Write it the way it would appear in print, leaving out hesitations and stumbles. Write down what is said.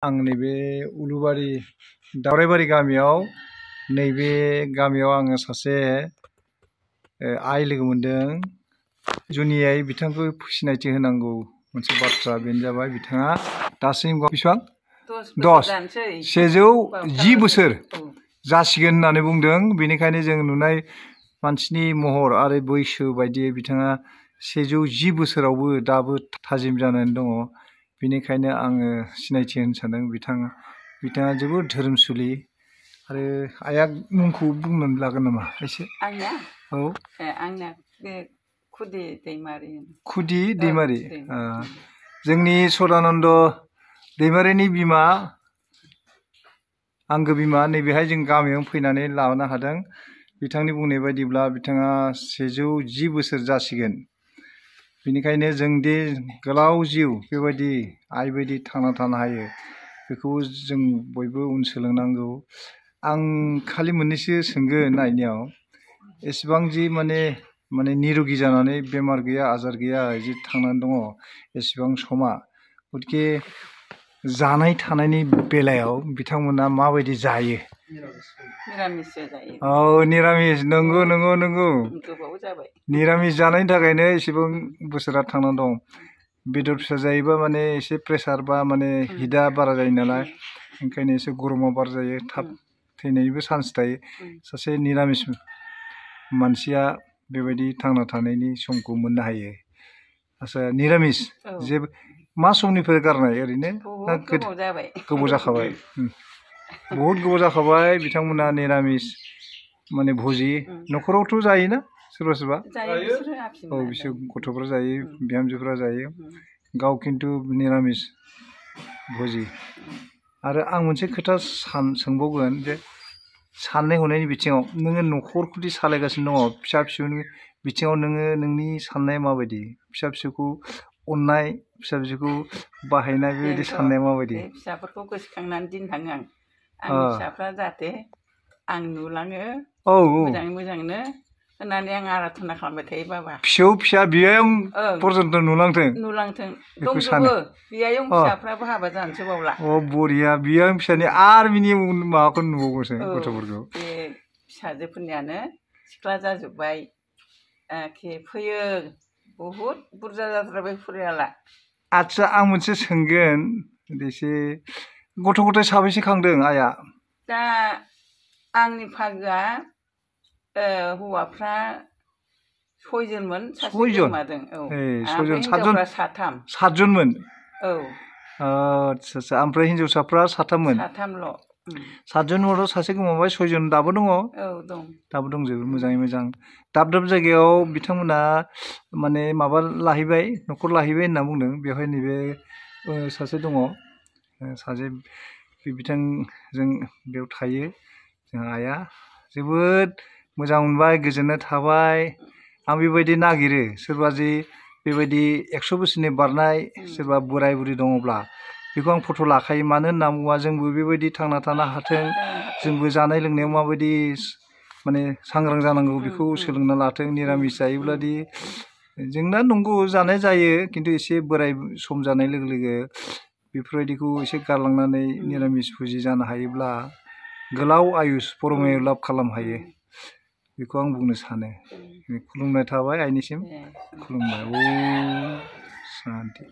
आं नैबे उलुबारि दावराइबारि गामियाव नैबे गामियाव आङो सासे आइ लोगो मोनदों। जुनियायै बिथांखौ सिनायथि होनांगौ मोनसे बाथ्रा बेनो जाबाय बिथाङा दासिम बेसेबां 110 बोसोर जासिगोन होननानै बुंदों। बेनिखायनो जों नुनाय मानसिनि महर आरो बैसो बायदियै बिथाङा 110 बोसोरावबो दाबो थाजिम जानानै दङ। बेनिखायनो आङो सिनायथि होनो सानदों बिथाङा जोबोद धोरोमसुलि। आरो आइया मुंखौ बुंनानै लागोन नामा एसे? आंना औ आंना बे खुदि दैमारि। खुदि दैमारि जोंनि सदानन्द दैमारिनि बिमा आंगो बिमा नैबेहाय जों गामियाव फैनानै लाबोनो हादों। बिथांनि बुंनाय बायदिब्ला बिथाङा 110 बोसोर जासिगोन। बेनिखायनो जों दि गोलाव जिउ बेबायदि आइ बायदि थांना थानो हायो बेखौ जों बयबो उन सोलोंनांगौ। आं खालि मोननैसो सोंगोन आइनियाव एसेबां जि माने निरोगि जानानै बेमार गैया आजार गैया जि थांनानै दङ एसेबां समा, गतिके जानाय थानायनि बेलायाव बिथांमोना माबायदि जायो? निरामिस जायो। औ निरामिस नंगौ नंगौ नंगौ। गोबाव जाबाय। निरामिस जानायनि थाखायनो एसेबां बोसोरा थांनानै दं। बेदर फिसा जायोबा माने एसे प्रेसार बा माने हिटआ बारा जायो नालाय, ओंखायनो एसे गरमा बारा जायो, थाब थैनायनिबो चान्स थायो। सासे निरामिस मानसिया बेबायदि थांना थानायनि समखौ मोननो हायो। आच्छा निरामिस जेबो मा समनिफ्राय गारनाय ओरैनो? गोबाव जाबाय। गोबाव जाखाबाय। बहुद गोबाव जाखाबाय बिथांमोना निरामिस माने भुजि। न'खरावथ' जायोना सोरबा सोरबा? औ बिसोर गथ'फ्रा जायो, बिहामजोफ्रा जायो। गाव खिन्थु निरामिस भुजि। आरो आं मोनसे खोथा सोंबावगोन जे साननाय हनायनि बिथिङाव नोङो न'खरखौदि सालायगासिनो दङ, फिसा फिसौनि बिथिङाव नोङो नोंनि साननाया माबायदि? फिसा फिसौखौ अननाय, फिसा फिसौखौ बाहायनाय बेबायदि साननाया माबायदि? फिसाफोरखौ गोसोखांनानै दिन थाङो आं। आंनि फिसाफ्रा जाहाथे आं नुलाङो मोजाङै मोजांनो होननानै आं आराधना खालामबाय थायो बाबा। फिसौ फिसा बियायं पर्यन्त नुलांथों। नुलांथों। दंजोबो बियायं फिसाफ्राबो हाबा जानोसो बावला। बरिया बियायं फिसानि आरो बिनि माबाखौ नुबावगौसो गथ'फोरखौ। बे फिसाजोफोरनियानो सिख्ला जाजोब्बाय। फैयो बहुद बुरजा जाथारबाय फरियाला। आच्छा आं मोनसे सोंगोन एसे गथ' गथाय साबैसे खांदों आइया? दा आंनि फागोआ हौवाफ्रा 6 जनमोन, सासे गोमादों। हिनजावफ्रा 7। 7 जनमोन? औ। आच्छा ओमफ्राय हिनजावसाफ्रा 7मोन? 7ल'। 7 जननि मादाव सासे गोमाबाय, 6 जन दाबो दङ? औ दं। दाबो दंजोबो मोजाङै मोजां। दाब दाब जायगायाव बिथांमोना माने माबा लाहैबाय, न'खर लाहैबाय होनना बुंदों। बेवहाय नैबे सासे दङ, सासे बिथांजों बेयाव थायो जोंहा आइया। जोबोद मोजां मोनबाय, गोजोननाय थाबाय। आं बेबायदि नागिरो सोरबा जि बेबायदि 100 बोसोरनि बारनाय सोरबा बोराय बुरि दङब्ला बेखौ आं फट' लाखायो। मानो होनना बुङोबा जोंबो बेबायदि थांना थानो हाथों, जोंबो जानाय लोंनायाव माबायदि माने सांग्रां जानांगौ बेखौ सोलोंना लाथों। निरामिस जायोब्लादि जोंना नंगौ जानाय जायो, खिन्थु एसे बोराय सम जानाय लोगो लोगो बेफोरबायदिखौ एसे गारलांनानै निरामिस भुजि जानो हायोब्ला गोलाव आयुस परमायु लाभ खालामनो हायो, बेखौ आं बुंनो सानो। खुलुमनाय थाबाय आइनिसिम। खुलुमबाय। शान्ति।